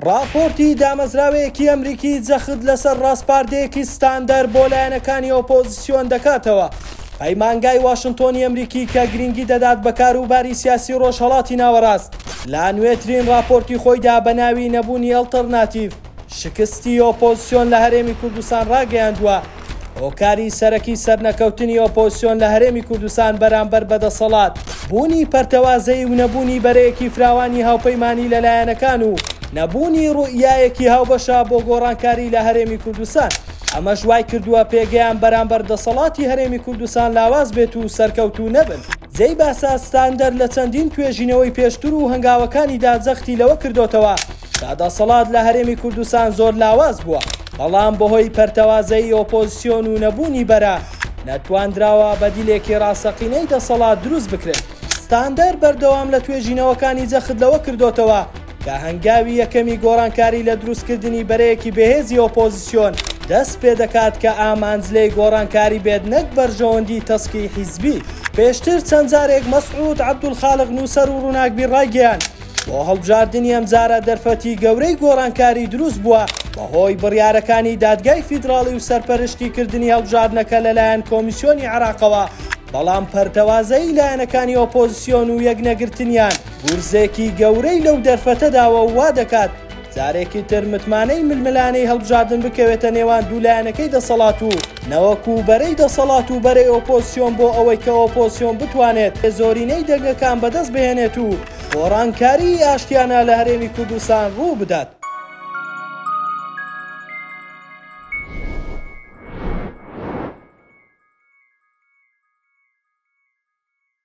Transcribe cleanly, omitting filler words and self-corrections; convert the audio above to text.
ڕاپۆرتی دامەزراوەیەکی ئەمریکی جەخت لەسەر ڕاسپاردەیەکی ستاندەر بۆ لایەنەکانی ئۆپۆزسیۆن دەکاتەوە. پەیمانگای واشنتۆنی ئەمریکی کە گرینگی دەدات بە کاروباری سیاسی ڕۆژهەڵاتی ناوەڕاست، لە نوێترین ڕاپۆرتی خۆیدا بە ناوی نەبوونی ئەڵتەرناتیڤ، شکستی ئۆپۆزسیۆن لە هەرێمی کوردستان ڕاگەیاندووە، هۆکاری سەرەکی سەرنەکەوتنی ئۆپۆزسیۆن لە هەرێمی کوردستان بەرامبەر بە دەسەڵات، بوونی پەرتەوازەیی و نەبوونی بەرەیەکی فراوانی هاوپەیمانی لە لایەنەکان و نەبوونی ڕوئیایەکی هاوبەشە بۆ گۆڕانکاری لە هەرێمی کوردستان، ئەمەش وایکردووە پێگەیان بەرامبەر دەسەڵاتی هەرێمی کوردستان لاواز بێت و سەرکەوتوو نەبن. جێی باسە ستاندەر لە چەندین توێژینەوەی پێشتر و هەنگاوەکانیدا جەختی لەوە کردۆتەوە کە دەسەڵات لە هەرێمی کوردستان زۆر لاواز بووە، بەڵام بەهۆی پەرتەوازەیی ئۆپۆزسیۆن و نەبوونی بەرە، نەتواندراوە بەدیلێکی ڕاستەقینەی دەسەڵات دروست بکرێت. ستاندەر بەردەوام لە توێژینەوەکانی جەخت لەوە کردۆتەوە کە هەنگاوی یەکەمی گۆڕانکاری لە دروستکردنی بەرەیەکی بەهێزی ئۆپۆزسیۆن دەست پێدەکات کە ئامانج لێی گۆڕانکاری بێت نەک بەرژەوەندی تەسکی حیزبی. پێشتر چەند جارێک مەسعود عەبدولخالق نووسەر و ڕووناکبیر ڕایگەیاند، بۆ هەڵبژاردنی ئەمجارە دەرفەتی گەورەی گۆڕانکاری دروست بووە بەهۆی بڕیارەکانی دادگای فیدراڵی و سەرپەرشتی کردنی هەڵبژاردنەکە لەلایەن کۆمیسیۆنی عێراقەوە، بەڵام پەرتەوازەیی لایەنەکانی ئۆپۆزسیۆن و یەکنەگرتنیان گورزێکی گەورەی لەو دەرفەتە داوە و وا دەکات جارێکی تر متمانەی ململانێی هەڵبژاردن بکەوێتە نێوان دوو لایەنەکەی دەسەڵات و نەوەکو بەرەی دەسەڵات و بەرەی ئۆپۆزسیۆن بۆ ئەوەی کە ئۆپۆزسیۆن بتوانێت زۆرینەی دەنگەکان بەدەست بهێنێت و گۆڕانکاریی ئاشتیانە لە هەرێمی کوردستان ڕوو بدات.